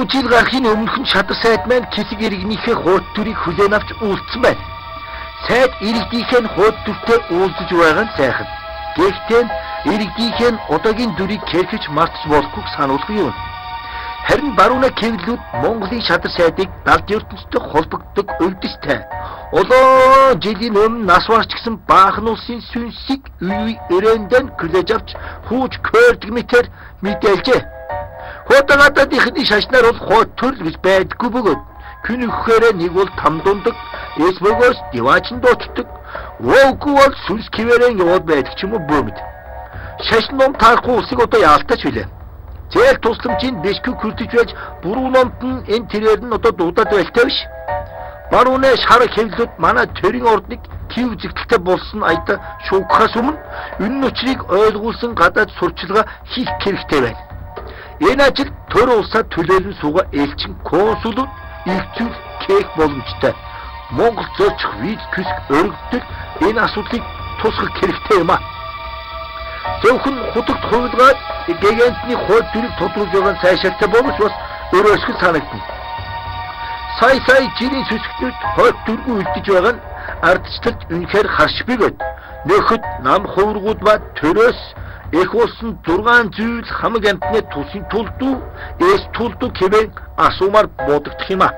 Зүү жил гарахын өмнөхөн шадар сайд маань хэсэг иргэнийхээ хойд төрийг хүлээн авч уулзсан байна. Сайд иргэдийнхээ нь хойд төртэй уулзаж байгаа нь сайхан. Гэхдээ иргэдийнхээ нь одоогийн дүрийг кэрхэж мартаж болохгүйг сануулах юм. Харин Барууны кэвлүүд Монголын шадар сайдыг далд ертөнцтэй холбогддог өвдөстэй. Олон жилийн өмнө нас барч гисэн баахан улсын сүнсийг үе үе өрөөндөө хүлээж авч хүүж көөрдөг мэтэр мэдээлжээ. Хуудагаадынхны шашнаар бол хойд төрөл гэж байдаггүй бөгөөд күн өгөхөөрээ нэг бол тамдундаг, эс бөгөөс диваачин дуучдаг, өөгүй бол сүнс кивэрэн яваад байдаг ч юм уу бөөмөд. Шашин ном таарахгүй улсыг одоо яалтаач билээ. Зээл тусламжийн бишгүй күрдэж байж буруу номд нь энэ тэрээр нь одоо дуудаад байлтай биш. Барууны шар хэвлүүд манай төрийн ордныг кив зэгтэлтэй болсон аядаа шуугахаас өмнө үнэн учирыг ойлгуулсан гадаад сурчилгаа хийх хэрэгтэй байна. Энэ ажил төр улсаа төлөөлөн суугаа элчин консулууд илцүүл кээх боломжтой. Монгол зөрчих виз күсг өргөдөл энэ асуудлыг тусгах хэрэгтэй юм а. Зөвхөн хутагт хувилгаад гэгэнтний хойд төрийг тодруулж байгаа сайшаалтай боловч бас өрөөсгөл санагдана. Сая сая жирийн сүсгтүүд хойд төргүй үлдэж байгаа нь ардчилалд үнэхээр харш бөгөөд нөхөд нам хувиргууд ба төрөөс эх улсын 6 зүйл хамаг амьтны тусын тулд эс тулд хэмээн асуумар бодогдох юм а.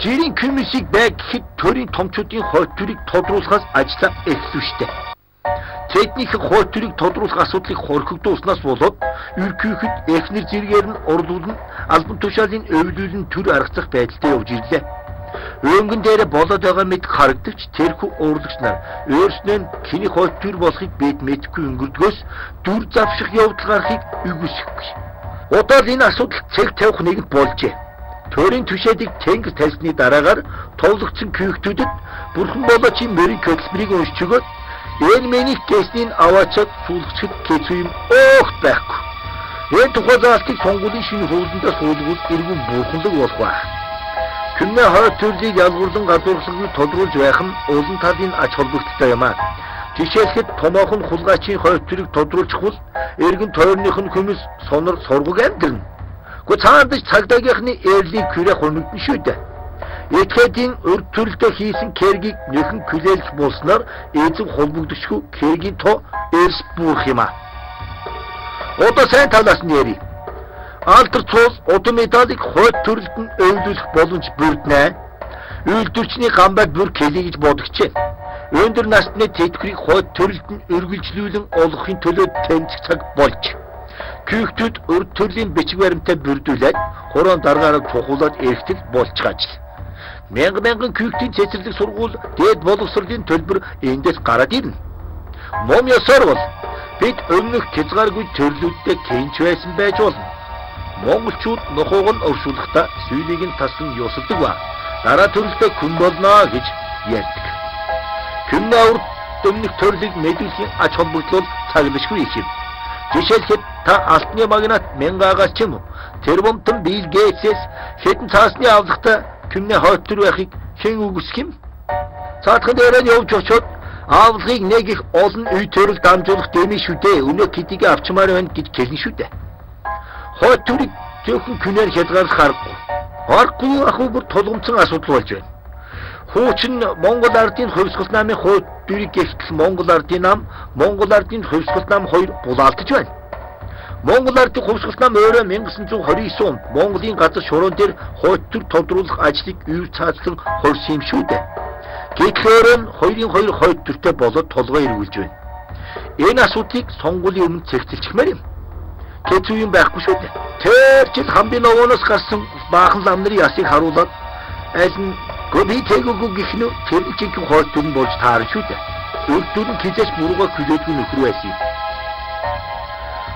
Жирийн комиссийг бай гэхэд төрийн томчуудын хойд төрийг тодруулахаас ажлаа эхлэв штэ. Тэднийх хойд төрийг тодруулах асуудлыг хорхигдуулснаас болоод ерөнхийд эхнэр зэргээр нь орлуулна, албан тушаалын өвлүүлэн төр аргацах байдалтай явж ирлээ. Өнгөн дээр болоод байгаа мэт харагдавч тэрхүү урлагч нар өөрснөө нь хэний хойд төр болохыг бид мэдэхгүй өнгөрдгөөс дүр завших явдал гарахыг үгүйсэхгүй. Одоо л энэ асуудал цэг тавих нэгэнт болжээ. Төрийн түшээдийг тэнгэр тавьсны дараагаар товлогдсон күйхтүүдэд бурхан болоочийн мөрийн хөтөлбөрийг уншиж өгөөд энэ миний гэснийг аваачаад суулгачид хэцүү юм өөхт байхгүй. Энэ тухай заалтыг сонгуулийн шинэ хуулиндаа суулгавал эргэн бурханлаг болох байх. Күннээ хойд төрлийг ялгуурлан гадуурхлагыг тодруулж байх нь олон талын ач холбогдолтой юм аа. Жишээлхэд томоохон хулгайчийн хойд төрийг тодруулчих бол эргэн тойрных нь хүмүүс сонор соргог амьдрна. Гэхдээ цаандаж цагдаагийнхны эрлийг күрэх хөнөгдөн шүү дээ. Этгээдийн урд төрөлдөө хийсэн кэргийг нөхөн күлээлэх болсноор эзэн холбогдчихгүй кэргийн тоо эрс буурах юм аа. Одоо сайн талаас нь ярив. Алтар цуул удам медалийг хойд төрөлд нь өвлүүлэх боломж бүрднэ. Үйлдвэрчний гамбайд бүр кэлий гэж бодогчээ. Өндөр насны тэтгэврийг хойд төрөлд нь үргэлжлүүлэн олгохын төлөө тэмцэх цаг болж. Күйхтүүд урд төрлийн бичиг баримтаа бүрдүүлээд хураан даргаараа цухуулаад эрхтэл болчих ажил. Мянга мянган күйхтийн цэцэрлэг сургууль дээд боловсролын төлбөр эндээс гараад ирнэ. Мом ёсоор бол бид өмнөх хязгааргүй төрлүүдтэй кэнч байсан байж болно. Монголчууд нохоог нь өршүүлэхдээ сүйлийг нь тасан ёсолдог ба дараа төрөлдөө күн болно гэж ярьдаг. Күннээ урд өмнөх төрлийг мэдүүлэхийн ач холбогдол цаглашгүй их юм. Жишээлхэд та алтны магнат мянгаагаас ч юм уу тэрбумтан Билл Гейтсээс хэдэн цаасны авлагатай күннээ хойд төр байхыг хэн үгүйсэх юм? Цаадхан дээр нь явж очоод авлагыг нэг их олон үе төрөл дамжуулах дэмий шүү дээ. Өнөө хэдийг авчмаар байна гэж хэлнэ шүү дээ. Хойд төрийг зөвхөн күнээр хязгаарлах аргагүй. Аргагүй ах бүр тулгамдсан асуудал болж байна. Хуучин Монгол ардын хувьсгал намын хойд төрийг гэхтэл Монгол ардын нам, Монгол ардын хувьсгал нам хоёр булаалтаж байна. Монгол ардын хувьсгал нам өөрөө 1929 онд Монголын газар шуруун дээр хойд төр тодруулах ажлыг үр цаазлан хорьсон юм шүү дээ. Гэтэл өөрөө нь хоёрын хоёр хойд төртэй болоод толгой эргүүлж байна. Энэ асуудлыг сонгуулийн өмнө цэгцэлчихмээр юм. Хэцүү юм байхгүй шүү дээ. Тэр жил хамбын новооноос гарсан баахан лам нарын ясыг харуулад аль нь би тэгээгүй гэх нь тэр жинхэнэ хойд төр нь болж таарна шүү дээ. Урд төр нь хизээч бурууга хүлээдгүй нөхөр байсан юм.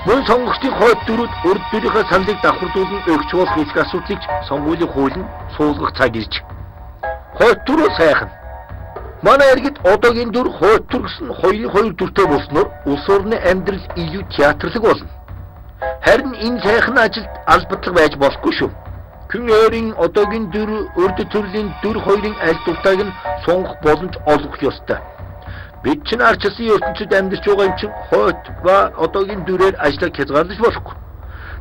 Мөн сонгогчдын хойд төрүүд урд төрийнхээ саналыг давхардуулан өгч болох эсэх асуудлыг сонгуулийн хууль нь суулгах цаг ирж. Хойд төр бол сайхан. Манай иргэд одоогийн дүр хойд төр гэсэн хоёрын хоёр дүртэй болсноор улс орны амьдрал илүү театрлаг болно. Харин энэ сайхан ажилд албатлаг байж болохгүй шүү. Күн өөрийн одоогийн дүр урд төрлийн дүр хоёрын аль дуртайг нь сонгох боломж олгох ёстой. Бид чинь арчилсан ертөнцид амьдарч байгаа юм чинь хойд ба одоогийн дүрээр ажлаа хязгаарлаж болохгүй.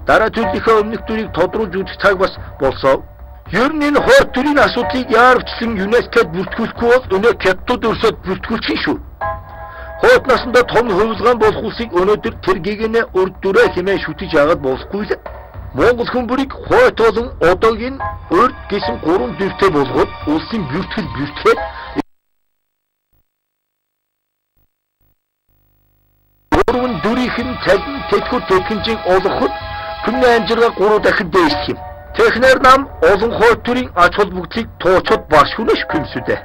Дараа төрлийнхээ өмнөх дүрийг тодруулж үзэх цаг бас болсон. Ер нь энэ хойд төрийн асуудлыг яарвчлан ЮНЕСКОд бүртгүүлэхгүй бол өнөө хятадууд өрсөд бүртгүүлчих шүү. Хойд насандаа том хувилгаан болох улсыг өнөөдөр тэр гэгэнэ урд дүрээ хэмээн шүтэж яагаад болохгүй л. Монгол хүн бүрийг хойд болон одоогийн урд гэсэн гурван дүртэй болгоод улсын бүртгэл бүртгээд гурван дүрийнх нь цалин тэтгэвэр тэтгэмжийг олгоход хүний амжиргаа 3 дахин дээшлэх юм. Технэр нам олон хойд төрийн ач холбогдлыг туучхад баршгүй күмсүдэ.